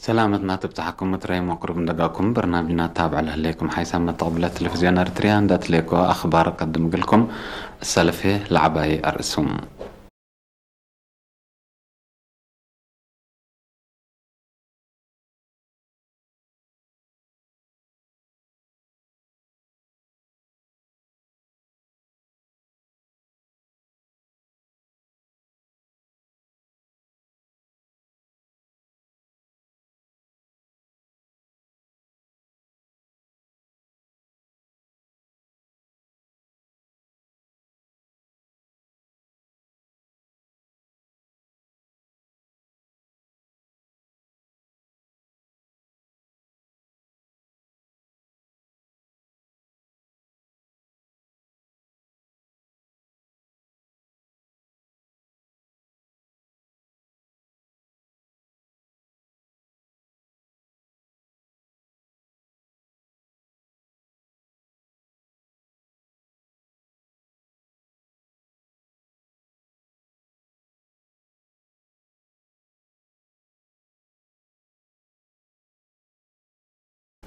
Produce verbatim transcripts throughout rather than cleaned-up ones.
ሰላመትና ትብጽሐኩም እትረይም ወቅሩብ እንደጋኩም በርናምጅና ታብዕ ለህሌኩም ሓይሳም መተቅብለት ቴሌቪዝዮን ኤርትርያ እንደ እትሌኮ አኽባር ቀድም እግልኩም። እሰልፍ ለዐባይ አርእሱም።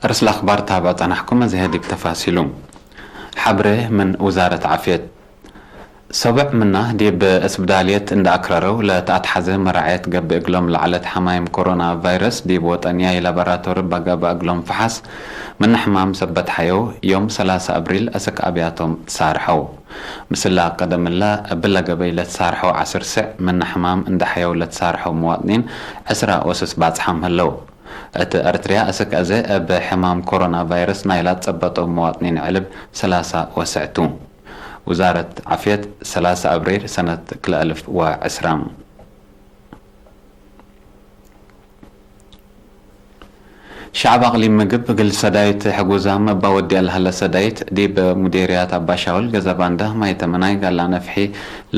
ርእስ ለአኽባር ታብዕ ጸናሕኩም፣ አዜ ዲብ ተፋሲሉ። ሐብሬ ምን ውዛረት ዓፍየት። ሰብዕ ምና ዲብ እስብዳልየት እንደ አክረረው ለተአትሐዘ መራዕየት ገብእ እግሎም ለዐለት ሐማይም ኮሮና ቫይረስ ዲብ ወጠንያይ ላቦራቶሪ እበ ገብአ እግሎም ፈሓስ ምነ ሕማም ሰበት ሐየው፣ ዮም ሰላሳ አብሪል አስክ አብያቶም ትሳርሐው። ምስላ ቀደምለ እብለ ገበይ ለትሳርሐው ዐስር ስዕ ምነ ሕማም እንደ ሐየው ለትሳርሐው መዋጥኒን ዕስራ ወስስ ባጽሓም ህለው። እት ኤረትርያ እስክ አዜ እብ ሕማም ኮሮና ቫይረስ ናይላ ትጸበጠው መዋጥኒን ዕልብ ሰላሳ ወስዕ ቱ። ውዛረት ዓፍየት፣ ሰላሳ አብሬር ሰነት ክልኤ አልፍ ወዕስራ። ሸዐብ አቅሊም ምግብ እግል ሰዳይት ሕጉዛም እባ ወድያ ለሀለ ሰዳይት፣ ዲብ ሙዴርያት አባሻውል ገዘባንዳ ማይ ተመናይ ጋላ ነፍሒ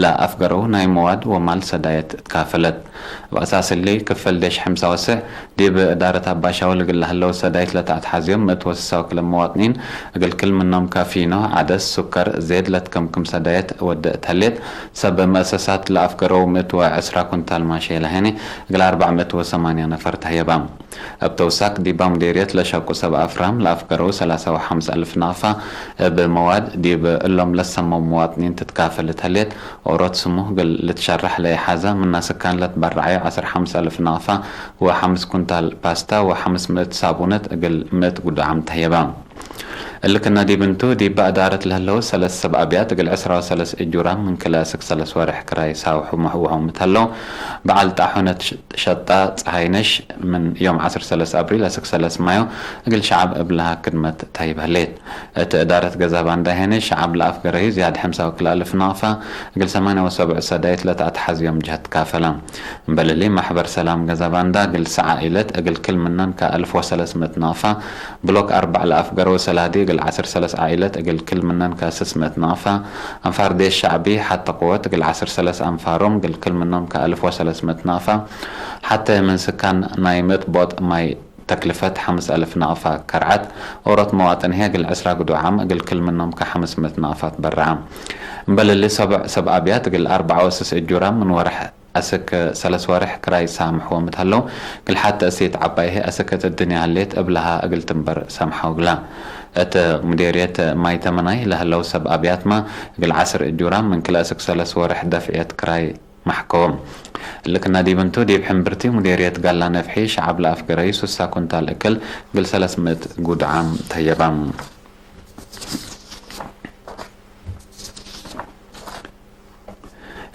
ለአፍገረው ናይ መዋድ ወማል ሰዳየት ትካፈለት። እብ አሳስ እሊ፣ ክፈል ዴሽ ሕምሳ ወስዕ ዲብ እዳረት አባሻውል እግል ለሀለው ሰዳይት ለተአትሐዝዮም ምእት ወስሳ ወክልኤ መዋጥኒን፣ እግል ክል ምኖም ካፊኖ፣ ዐደስ፣ ሱከር፣ ዜድ ለትከምክም ሰዳየት ወድእ ተሌት። ሰብ መአሰሳት ለአፍገረው ምእት ወዕስራ ኩንታል ማሼ ለሀኒ፣ እግል አርበዕ ምእት ወሰማንያ ነፈር ተህየባ። እብ ተውሳክ፣ ዲባ ሙዴርየት ለሸቁ ሰብ አፍራም ለአፍገረው ሰላሳ ወሐምስ አልፍ ናቅፋ እብ መዋድ ዲብ እሎም ለሰመው መዋጥኒን ትትካፈል ተሌት። ኦሮት ስሙ እግል ልትሸረሕ ለኢሐዘ፣ ምና ስካን ለትበረዐዩ ዐስር ሐምስ አልፍ ናቅፋ ወሐምስ ኩንታል ፓስታ ወሐምስ ምእት ሳቡነት እግል ምእት ጉዱዓም ተህየባ። እሊ ክነ ዲብ እንቱ፣ ዲብ እዳረት ለህለው ሰለስ ሰብ አብያት እግል ዕስራ ወሰለስ እጁራም ምን ክልኤ እስክ ሰለስ ወሬሕ ክራይ ሳውሑ መሕውሖም እት ህለው፣ በዐል ጣሑነት ሸጣ ጸሃይነሽ ምን ዮም ዐስር ሰለስ አብሪል አስክ ሰለስ ማዮ እግል ሸዐብ እብልሃ ክድመት ተህይብ ህሌት። እት እዳረት ገዛባንዳ ሄነ፣ ሸዐብ ለአፍገረዩ ዝያድ ሕምሳ ወክልኤ አልፍ ናቅፋ እግል ሰማንያ ወሰብዕ ሰዳይት ለተአትሐዝዮም ጀህት ካፈላ። እምበል እሊ፣ መሕበር ሰላም ገዛባንዳ እግል ሰዕ ዓኢለት እግል ክል ምነን ከአልፍ ወሰለስ ምእት ናቅፋ፣ ብሎክ አርበዕ ለአፍገረው ሰላዲ እግል ዐስር ሰለስ ዓኢለት እግል ክል ምነን ከስስ ምእት ናቅፋ፣ አንፋር ዴሽ ሸዕቢ ሐተ ቅወት እግል ዐስር ሰለስ አንፋሮም እግል ክል ምኖም ከአልፍ ወሰለስ ምእት ናቅፋ፣ ሐተ ምን ስካን ናይ ምእት ቦጥ ማይ ተክልፈት ሐምስ አልፍ ናቅፋ ከርዐት። ኦሮት መዋጥን ህዬ እግል ዕስራ ግዱዓም እግል ክል ምኖም ከሐምስ ምእት ናቅፋ ትበረዐ። እምበል እሊ፣ ሰብዕ ሰብ አብያት እግል አርበዕ ወስስ እጁራም ምን ወርሕ አስክ ሰለስ ወርሕ ክራይ ሳምሕዎም እት ሀለው፣ እግል ሐተ እሲት ዐባይ ህይ አስክ እት እድንያ ህሌት እብልሃ እግል ትንበር ሰምሐው እግላ። እት ሙዴርየት ማይ ተመናይ ለህለው ሰብ አብያትመ፣ እግል ዐስር እጁራም ምን ክልኤ እስክ ሰለስ ወርሕ ደፍዕየት ክራይ መሕከዎም። እሊ ክነ ዲብ እንቱ፣ ዲብ ሕምብርቲ ሙዴርየት ጋላ ነፍሒ፣ ሸዐብ ለአፍገረዩ ሱሳ ኩንታል እክል እግል ሰለስ ምእት ጉድዓም ተየባም።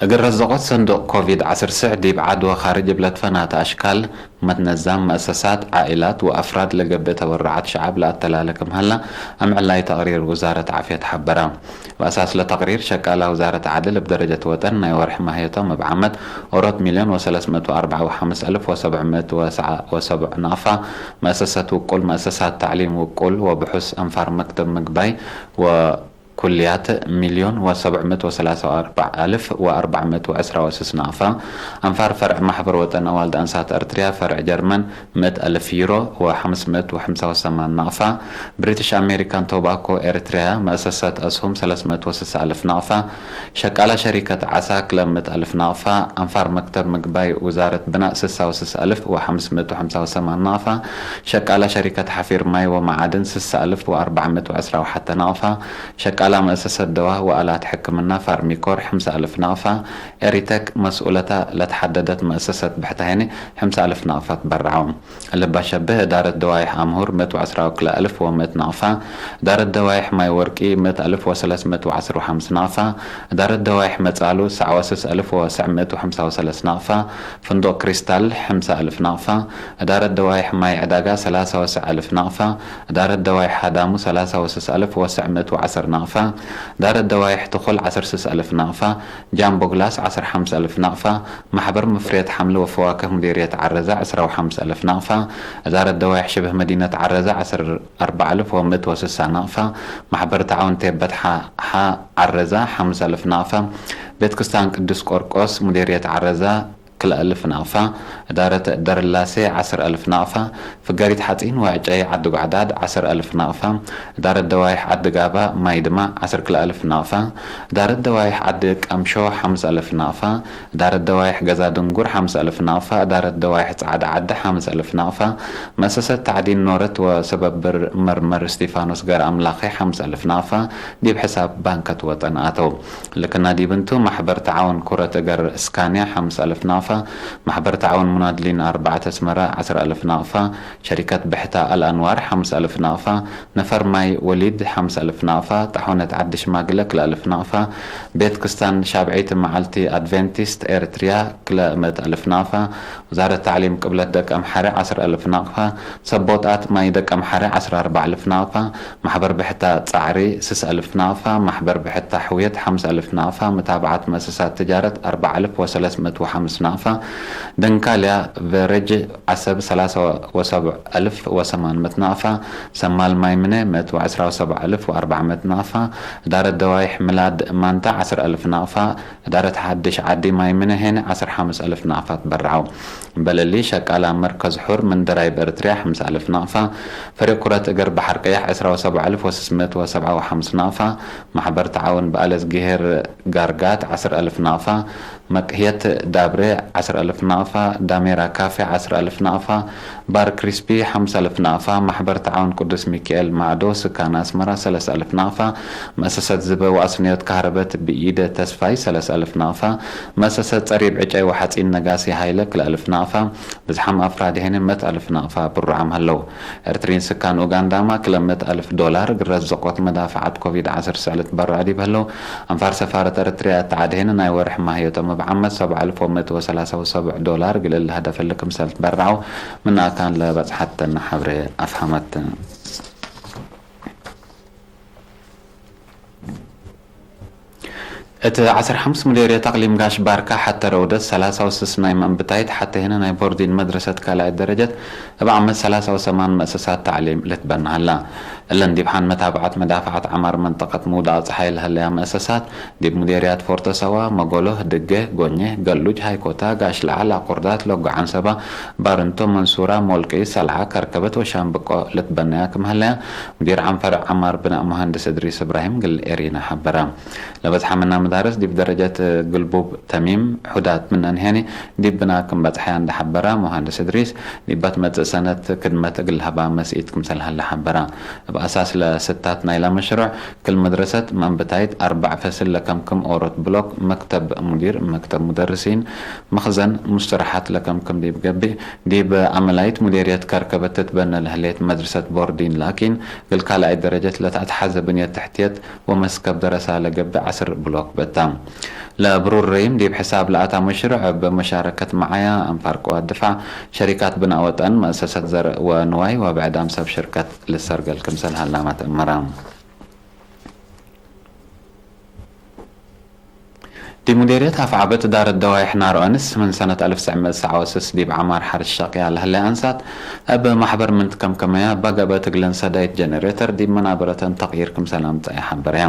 እግል ረዘቆት ሰንዱቅ ኮቪድ ዐስር ስዕ ዲብ ዐድ ወካርጅ እብ ለትፈናተ አሽካል መትነዛም፣ መአሰሳት፣ ዓኢላት ወአፍራድ ለገብእ ተበሩዓት ሸዐብ ለአተላለ ክም ሀላ፣ አምዕላይ ተቅሪር ውዛረት ዓፍየት ሐበረ። እብ አሳስ ለተቅሪር፣ ሸቃላ ውዛረት ዐድል እብ ደረጀት ወጠን ናይ ወርሕ ማህየቶም እብ ዓመት ኦሮት ሚልዮን ወሰለስ ምእት ወአርበዕ ወሐምስ አልፍ ወሰብዕ ምእት ወሰብዓ ወሰብዕ ናቅፋ፣ መአሰሰት ውቁል፣ መአሰሳት ተዕሊም ውቁል ወብሑስ፣ አንፋር መክተብ ምግባይ ወ ኩልያት፣ ሚልዮን ወሰብዕ ምእት ወሰላሳ ወአርበዕ አልፍ ወአርበዕ ምእት ወዕስራ ወስስ ናቅፋ። አንፋር ፈርዕ ማሕበር ወጠን አዋልድ አንሳት ኤርትርያ ፈርዕ ጀርመን፣ ምእት አልፍ ዩሮ ወሐምስ ምእት ወሐምሳ ወሰማን ናቅፋ። ብሪትሽ አሜሪካን ቶባኮ ኤርትርያ መእሰሰት አስሁም ሰለስ ምእት ወስሳ አልፍ ናቅፋ። ሸቃላ ሸሪከት ዓሳ ክለ ምእት አልፍ ናቅፋ። አንፋር መክተብ ምግባይ ውዛረት ብናእ ስሳ ወስስ አልፍ ወሐምስ ምእት ወሐምሳ ወሰማን ናቅፋ። ሸቃላ ሸሪከት ሐፊር ማይ ወመዓድን ስሳ አልፍ ወአርበዕ ምእት ወዕስራ ወሐተ ናቅፋ። ሸቃላ መእሰሰት ደዋእ ወአላት ሕክምና ፋርሚኮር ሐምሳ አልፍ ናቅፋ። ኤሪተክ መስኡለታ ለተሐደደት መእሰሰት ብሕተ ሄኒ ሐምሳ አልፍ ናቅፋ ትበረዐው። እልባ ሸብህ እዳረት ደዋይሕ አምሁር ምእት ወዐስራ ወክልኤ አልፍ ወምእት ናቅፋ። እዳረት ደዋይሕ ማይ ወርቂ ምእት አልፍ ወሰለስ ምእት ወዐስር ወሐምስ ናቅፋ። እዳረት ደዋይሕ መጻሉ ሰዕ ወስስ አልፍ ወሰዕ ምእት ወሐምሳ ወሰለስ ናቅፋ። ፍንዱቅ ክሪስታል ሐምሳ አልፍ ናቅፋ። እዳረት ደዋይሕ ማይ ዕዳጋ ሰላሳ ወሰዕ አልፍ ናቅፋ። እዳረት ደዋይሕ ሃዳሙ ሰላሳ ወስስ አልፍ ወሰዕ ምእት ወዐስር ናቅፋ። እዳረት ደዋይሕ ትኹል ዐስር ስስ አልፍ ናቅፋ። ጃምቦ ግላስ ዐስር ሐምስ አልፍ ናቅፋ። ማሕበር ምፍርየት ሐምል ወፈዋክህ ሙዲርየት ዐረዛ ዕስራ ወሐምስ አልፍ ናቅፋ። እዳረት ደዋይሕ ሽብህ መዲነት ዐረዛ ዐስር አርበዕ አልፍ ወምእት ወስሳ ናቅፋ። ማሕበር ተዓውን ቴበት ሐ-፣ ሐ ዐረዛ ሐምስ አልፍ ናቅፋ። ቤት ክስታን ቅዱስ ቆርቆስ ሙዲርየት ዐረዛ ክልኤ አልፍ ናቅፋ። እዳረት ደርላሴ ዐስር አልፍ ናቅፋ። ፍገሪት ሐጺን ወዕጨይ ዐዲ ጓዕዳድ ዐስር አልፍ ናቅፋ። እዳረት ደዋይሕ ዐዲ ጋባ ማይ ድማዕ ዐስር ክልኤ አልፍ ናቅፋ። እዳረት ደዋይሕ ዐዲ ቀምሾ ሐምስ አልፍ ናቅፋ። እዳረት ደዋይሕ ገዛ ድንጉር ሐምስ አልፍ ናቅፋ። እዳረት ደዋይሕ ጸዕዳ ዐዲ ሐምስ አልፍ ናቅፋ። መእሰሰት ተዕዲን ኖረት ወሰበብር መርመር እስቲፋኖስ ገር አምላኼ ሐምስ አልፍ ናቅፋ ዲብ ሕሳብ ባንከት ወጠን አተው። ልክና ዲብ እንቱ፣ ማሕበር ተዓውን ኩረት እገር እስካንያ ሐምስ አልፍ ናቅፋ፣ ማሕበር ተዓውን ሙናድሊን አርበዕት አስመረ ዐስር አልፍ ናቅፋ፣ ሸሪከት ብሕታ አልአንዋር ሐምስ አልፍ ናቅፋ፣ ነፈር ማይ ወሊድ ሐምስ አልፍ ናቅፋ፣ ጣሖነት ዐዲ ሽማግለ ክልኤ አልፍ ናቅፋ፣ ቤት ክስታን ሻብዒት መዓልቲ አድቬንቲስት ኤርትርያ ክልኤ ምእት አልፍ ናቅፋ፣ ውዛረት ተዕሊም ቅብለት ደቀምሐረ ዐስር አልፍ ናቅፋ፣ ሰቦጣት ማይ ደቀምሐረ ዐስር አርበዕ አልፍ ናቅፋ፣ ማሕበር ብሕታ ጻዕሪ ስስ አልፍ ናቅፋ፣ ማሕበር ብሕታ ሕውየት ሐምስ አልፍ ናቅፋ፣ ምታብዓት መእሰሳት ትጃረት አርበዕ አልፍ ወሰለስ ምእት ወሐምስ ናቅፋ፣ ደንካልያ ቨረጅ ዐሰብ ሰላሳ ወሰብዕ አልፍ ወሰማን ምእት ናቅፋ፣ ሰማል ማይ ምነ ምእት ወዐስራ ወሰብዕ አልፍ ወአርበዕ ምእት ናቅፋ፣ እዳረት ደዋይሕ ምላድ ማንታ ዐስር አልፍ ናቅፋ፣ እዳረት ሐድሽ ዐዲ ማይ ምነ ሄነ ዐስር ሐምስ አልፍ ናቅፋ ትበረዐው። እምበል እሊ፣ ሸቃላ መርከዝ ሑር ምን ደራይብ ኤርትርያ ሐምስ አልፍ ናቅፋ፣ ፈሪቅ ኩረት እግር በሐር ቀያሕ ዕስራ ወሰብዕ አልፍ ወስስ ምእት ወሰብዓ ወሐምስ ናቅፋ፣ ማሕበር ተዓውን በአለዝጊሄር ጋርጋት ዐስር አልፍ ናቅፋ፣ መቅህየት ዳብሬ ዐስር አልፍ ናቅፋ፣ ዳሜራ ካፌ ዐስር አልፍ ናቅፋ፣ ባር ክሪስፒ ሐምስ አልፍ ናቅፋ፣ ማሕበር ተዓውን ቅዱስ ሚካኤል ማዕዶ ስካን አስመራ ሰለስ አልፍ ናቅፋ፣ መእሰሰት ዝበ ወአስንዮት ካህረበት ብኢደ ተስፋይ ሰለስ አልፍ ናቅፋ፣ መእሰሰት ጸሪብ ዕጨይ ወሐጺን ነጋሲ ሃይለ ክልኤ አልፍ ናቅፋ፣ ብዝሓም አፍራድ ሄነ ምእት አልፍ ናቅፋ ብሩዓም ሀለው። ኤርትሪን ስካን ኡጋንዳማ ክለ ምእት አልፍ ዶላር እግል ረዝቆት መዳፍዓት ኮቪድ ዐስር ሰዕል ትበረዐ ዲብ ህለው፣ አንፋር ሰፋረት ኤርትርያ እት ዐድ ሄነ ናይ ወርሕ ማህዮቶም እብ ዓመት ሰብዓ አልፍ ወምእት ወሰላሳ ወሰብዕ ዶላር እግል እሊ ሀደፍ እሊ ክምሰል ትበረዐው ምን አካን ለበጽሐተነ ሐብሬ አፍሀመት። እት ዐስር ሐምስ ሙዴርየት አቅሊም ጋሽ ባርካ ሐተ ረውደት ሰላሳ ወስስ ናይ መእንብታይት ሐተ ህነ ናይ ቦርዲን መድረሰት ካልኣይት ደረጀት እብ ዓመት ሰላሳ ወሰማን መእሰሳት ተዕሊም ልትበና ሀላ። እለን ዲብ ሐን መታብዐት መዳፍዐት ዐማር መንጠቀት ምውዳቅ ጸሓይ ለሀለያ መእሰሳት፣ ዲብ ሙዴርያት ፎርቶ ሰዋ፣ መጎሎህ፣ ድጌ፣ ጎኜ፣ ገሉጅ፣ ሃይኮታ፣ ጋሽ ለዓል፣ አቁርዳት፣ ሎጎ ዐንሰባ፣ ባርንቶ፣ መንሱራ፣ ሞልቂ፣ ሰልዓ፣ ከርከበት ወሻምብቆ ልትበነያ ክም ሀለያ፣ ሙዲር ዓም ፈርዕ ዐማር ብናእ ሙሀንድስ እድሪስ እብራሂም ግል ኤሪና ሐበረ። ለበጽሐ ምና መዳርስ ዲብ ደረጀት ግልቡብ ተሚም፣ ሑዳት ምነን ሄኒ ዲብ ብና ክም በጽሐያ እንደ ሐበረ ሙሀንድስ እድሪስ፣ ዲብ ትመጽእ ሰነት ክድመት እግል ለሀባ መስኢት ክምሰል ሀለ ሐበረ። እብ አሳስ ለስታት ናይላ መሽሩዕ፣ ክል መድረሰት መእንብታይት አርበዕ ፈስል ለከምክም ኦሮት ብሎክ፣ መክተብ ሙዲር፣ መክተብ ሙደርሲን፣ መክዘን፣ ሙስተረሓት ለከምክም ዲብ ገብእ፣ ዲብ አመላይት ሙዴርየት ከርከበት ትትበነ ለህሌት መድርሰት ቦርዲን ላኪን፣ እግል ካልኣይት ደረጀት ለተአትሐዘ ብንየት ተሕትየት ወመስከብ ደረሳ ለገብእ ዐስር ብሎክ በታ። ለብሩር ረይም ዲብ ሕሳብ ለአታ መሽሩዕ እብ መሻረከት መዓያ አንፋር ቅዋት ድፋዕ፣ ሸሪካት ብናእ ወጠን፣ መእሰሰት ዘርእ ወንዋይ ወብዕዳም ሰብ ሽርከት ልሰርገል ክምሰል ሀላመ ተአመረ። ዲብ ሙዴርየት አፍዓበት እዳረት ደዋይሕ ናሮ አንስ፣ ምን ሰነት አልፍ ትስዕ ምእት ሰዓ ወስስ ዲብ ዐማር ሐርስ ሸቅያ ለህለ አንሳት፣ እብ ማሕበር ምን ትከምከመያ፣ በገበት እግልን ሰዳይት ጀነሬተር ዲብ መናበረተን ተቅይር ክምሰል አምጸአ ሐበረያ።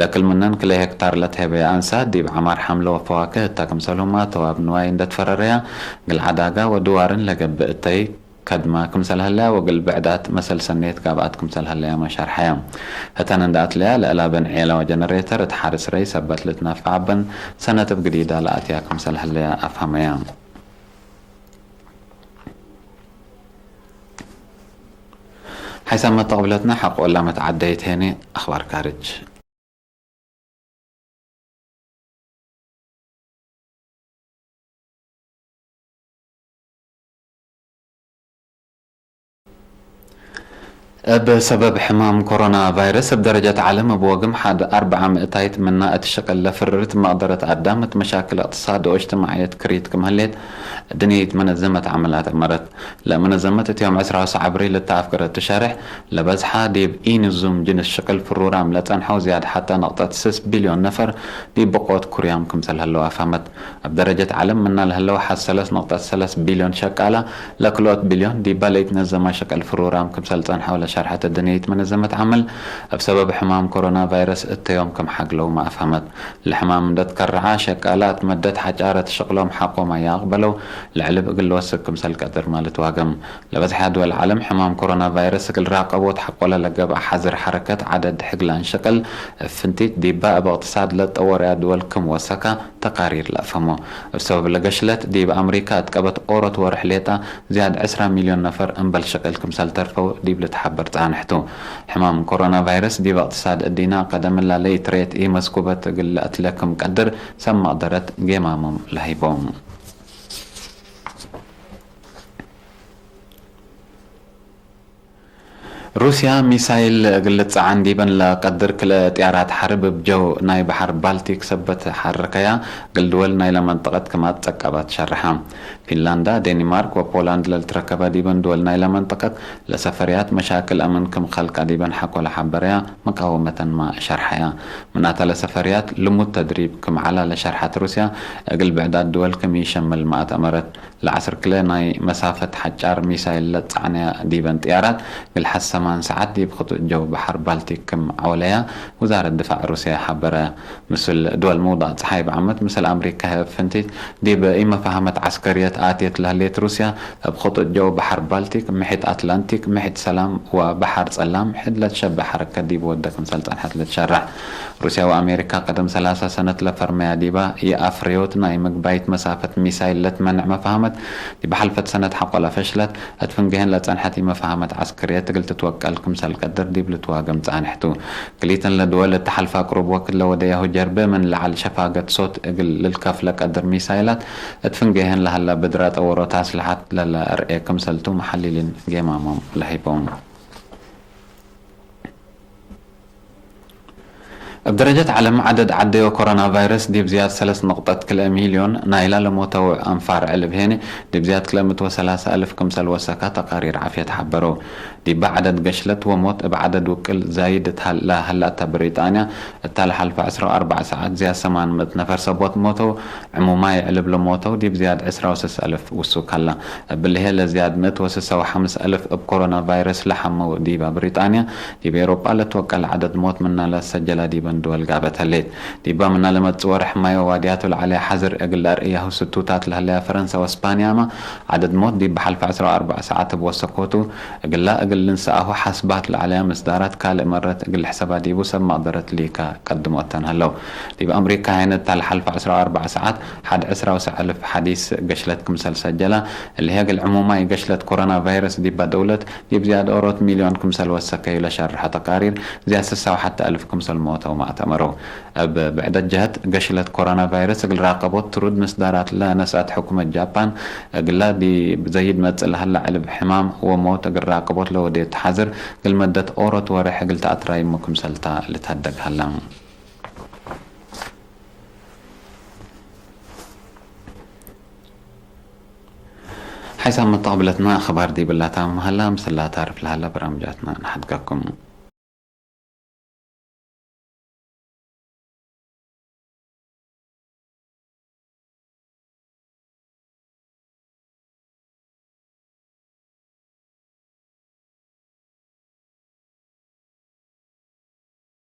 ለክል ምነን ክልኤ ሄክታር ለትሄበየ አንሳት፣ ዲብ ዐማር ሐምለ ወፈዋክህ እተ ክምሰልሁማ ተዋብ ንዋይ እንደ ትፈረረያ፣ እግል ዐዳጋ ወድዋርን ለገብእ እተይ፣ ከድማ ክምሰል ሀለያ ወእግል ብዕዳት መሰል ሰኔት ጋብአት ክምሰል ሀለያመ ሸርሐያ። ህተን እንደ አትለያ ለእላበን ዔላ ወጀነሬተር እት ሐርስ ረይ ሰበት ልትነፈዐበን ሰነት እብ ግዲዳ ለአትያ ክምሰል ሀለያ አፍሀመያ። ሐይሳም መተቅብለትነ ሐቆ ለመትዓደይት ሄኔ አኽባር ካርጅ። እብ ሰበብ ሕማም ኮሮና ቫይረስ፣ እብ ደረጀት ዓለም እብ ወግም ሐድ አርበዓ ምእታይት ምና እት ሽቅል ለፍርርት መቅደረት አዳም እት መሻክል እቅትሳድ ወእጅትማዕየት ክሪት ክም ህሌት፣ እድንየይት መነዘመት ዓመላት አመረት። ለመነዘመት እት ዮም ዕስራ ወሰዕ አብሪል እተ አፍገረት ትሸሬሕ፣ ለበዝሓ ዲብ ኢንዙም ጅንስ ሽቅል ፍሩራም ለጸንሐው ዝያድ ሐተ ነቅጠት ስስ ቢልዮን ነፈር ዲብ ብቆት ኩርያም ክምሰል ህለው አፍሀመት። እብ ደረጀት ዓለም ምና ለህለው ሐድ ሰለስ ነቅጠት ሰለስ ቢልዮን ሸቃላ ለክልኦት ቢልዮን ዲበ ለኢትነዘመ ሽቅል ፍሩራም ክምሰል ጸንሐው ለሸርሐት እድንየይት መነዘመት ዓመል፣ እብ ሰበብ ሕማም ኮሮና ቫይረስ እተ ዮም ክም ሐግለውመ አፍሀመት። ለሕማም እንደ ትከረዐ፣ ሸቃላት መደት ሐጫረት ሽቅሎም ሐቆመ ይአቅበለው ለዕልብ እግል ልወስክ ክምሰል ቀድርመ ልትዋገም። ለበዝሐ ድወል ዓለም ሕማም ኮሮና ቫይረስ እግል ራቀቦት ሐቆለ ለገብአ ሐዝር ሐረከት ዐደድ ሕግላን ሽቅል እብ ፍንቲት ዲባ እብ እቅትሳድ ለጠወረያ ድወል ክም ወሰካ ተቃሪር ለአፍሀሞ። እብ ሰበብ ለገሽለት ዲብ አምሪካ እት ቀበት ኦሮት ወርሕ ሌጣ ዝያድ ዕስራ ሚልዮን ነፈር እምበል ሽቅል ክምሰል ተርፈው ዲብ ልትሐበር ጻንሕ ቱ። ሕማም ኮሮና ቫይረስ ዲብ እቅትሳድ እዲና ቀደምላ ለኢትረኤት ኢመስኩበት እግል ለአትለ ክም ቀድር ሰብ መቅደረት ጌማሞም ለሀይቦም። ሩስያ ሚሳይል እግል ልትጸዓን ዲበን ለቀድር ክልኤ ጥያራት ሐርብ እብ ጀው ናይ በሐር ባልቲክ ሰበት ሐረከያ፣ እግል ድወል ናይለ መንጠቀት ክም አትጸቀባት ሸርሐ። ፊንላንዳ፣ ዴኒማርክ ወፖላንድ ለልትረከበ ዲበን ድወል ናይለ መንጠቀት ለሰፈርያት መሻክል አምን ክም ከልቃ ዲበን ሐቆ ለሐበረያ መቃወመተንመ ሸርሐያ። ምናተ ለሰፈርያት ልሙድ ተድሪብ ክም ዐላ ለሸርሐት ሩስያ፣ እግል ብዕዳት ድወል ክም ኢሸምል መ አትአመረት። ለዐስር ክለ ናይ መሳፈት ሐጫር ሚሳይል ለትጸዕነያ ዲበን ጥያራት፣ እግል ሐሰማን ሰዓት ዲብ ክጡጥ ጀው በሐር ባልቲክ ክም ዐውለያ ውዛረት ድፋዕ ሩስያ ሐበረ። ምስል ድወል ምውዳቅ ጸሓይ ብዓመት፣ ምስል አምሪካ ህይ እብ ፍንቲት፣ ዲብ ኢመፋሀመት ዐስከርየት አትየት ለህሌት ሩስያ፣ እብ ክጡጥ ጀው በሐር ባልቲክ፣ ምሒጥ አትላንቲክ፣ ምሒጥ ሰላም ወበሐር ጸላም ሕድ ለትሸበ ሐረከት ዲብ ወደ ክምሰል ጸንሐት ልትሸረሕ። ሩስያ ወአሜሪካ ቀደም ሰላሳ ሰነት ለፈርመያ ዲባ ኢአፍረዮት ናይ ምግባይት መሳፈት ሚሳይል ለትመንዕ መፋህመት፣ ዲብ ሐልፈት ሰነት ሐቆ ለፈሽለት፣ እት ፍንጌህን ለጸንሐት ኢመፋህመት ዐስከርየት እግል ትትወቀል ክምሰል ቀድር ዲብ ልትዋገም ጻንሕ ቱ። ክሊተን ለድወል እት ሐልፋ ቅሩብ ወክድ ለወደያሁ ጀርበ ምን ለዐል ሸፋገት ሶት እግል ልልከፍ ለቀድር ሚሳይላት፣ እት ፍንጌህን ለሀላ ብድረ ጠወሮት አስለሐት ለለአርኤ ክምሰል ቱ መሐሊሊን ጌማሞም ለሀይቦም። እብ ደረጀት ዐለም፣ ዐደድ ዐደዮ ኮሮና ቫይረስ ዲብ ዝያድ ሰለስ ነቅጠት ክልኤ ሚልዮን ናይላ ለሞተው አንፋር ዕልብ ሄኒ፣ ዲብ ዝያድ ክልኤ ምእት ወሰላሳ አልፍ ክምሰል ወሰካ ተቃሪር ዓፍየት ሐበረው። ዲበ ዐደድ ገሽለት ወሞት እብ ዐደድ ውቅል ዛይድ እት ሀል-፣ ለሀላ እተ ብሪጣንያ፣ እታ ለሐልፈ ዕስራ ወአርበዕ ሰዓት ዝያድ ሰማን ምእት ነፈር ሰቦት ሞተው። ዕሙማይ ዕልብ ለሞተው ዲብ ዝያድ ዕስራ ወስስ አልፍ ውሱክ ሀላ። እብሊ ህዬ ለዝያድ ምእት ወስሳ ወሐምስ አልፍ እብ ኮሮና ቫይረስ ለሐመው ዲበ ብሪጣንያ፣ ዲብ ኤሮጳ ለትወቀል ዐደድ ሞት ምናለ ሰጀላ ዲበን ድወል ጋበት ህሌት። ዲበ ምናለ መጽእ ወርሕ ማዮ ዋድያቱ ለዐለየ ሐዝር እግል ለአርእያሁ ስቱታት ለህለያ ፈረንሳ ወስፓንያመ፣ ዐደድ ሞት ዲብ ሐልፈ ዕስራ ወአርበዕ ሰዓት እብ ወሰኮቱ፣ እግላ እግል ልንሰአሁ ሐስባት ለዐለያ ምስዳራት ካልእ መረት እግል ልሕሰባ ዲቡ ሰብ መቅደረት ሊካ ቀድሞ እተን ሀለው። ዲብ አምሪካ ሄነ እታ ለሐልፈ ዕስራ ወአርበዕ ሰዓት ሐድ ዕስራ ወሰዕ አልፍ ሐዲስ ገሽለት ክምሰል ሰጀላ፣ እሊ ህዬ እግል ዕሙማይ ገሽለት ኮሮና ቫይረስ ዲባ ደውለት ዲብ ዝያድ ኦሮት ሚልዮን ክምሰል ወሰከዩ ለሸርሐ ተቃሪር፣ ዝያድ ስሳ ወሐተ አልፍ ክምሰል ሞተው መ አትአመረው። እብ ብዕደት ጀህት፣ ገሽለት ኮሮና ቫይረስ እግል ራቀቦት ትሩድ ምስዳራት ለነስአት ሕኩመት ጃፓን፣ እግላ ዲብ ዘይድ መጽእ ለሀላ ዕልብ ሕማም ወሞት እግል ራቀቦት ለወዴት ሐዝር፣ እግል መደት ኦሮት ወሬሕ እግል ተአትራይሙ ክምሰልታ ልትሀደግ ሀላ። ሐይሳም መተቅብለትና አኽባር ዲብላ ታምም ሀላ፣ ምስላ ታርፍ ለሀላ በርናምጃትና ነሐድገኩም።